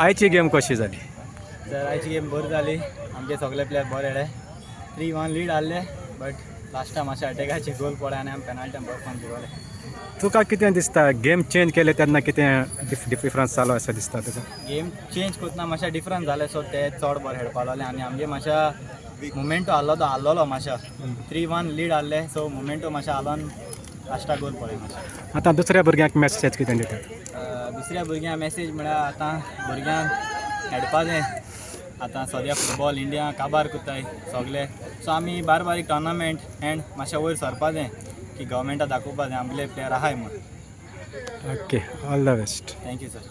आयची गेम कशी जाली? सर, आयची गेम बरी जाली. आमचे सगळे प्लेयर बरे खेळ्ळे. 3-1 लीड आहले, बट लास्टा मातशें अटॅकाचे गोल पडले आनी आमी पेनाल्टी बरे जिखले. तुका कितें दिसता, गेम चेंज केले तेन्ना कितें डिफरन्स जालो अशें दिसता तुका? गेम चेंज करतना मातशें डिफरन्स जालें, सो ते चड बरे खेळपा लागले आनी आमगे मातशा मुमेंटो आहलो तो आहलोलो मातशा. 3-1 लीड आहले, सो मुमेंटो मातशें आलो, लास्टाक गोल पडले मातशें. आतां दुसऱ्या भुरग्यांक मॅसेज कितें दिता? दुसऱ्या भुरग्यांक मॅसेज म्हळ्यार आतां भुरग्यांक खेळपा जाय. आतां सद्या फुटबॉल इंडिया काबार करताय सगळे, सो आमी बारीक बारीक टॉर्नामेंट एंड मातशें वयर सरपा जाय की गव्हर्मेंटा दाखोवपा जाय आमले प्लेयर आहाय म्हूण. Okay, all the best. Thank you sir.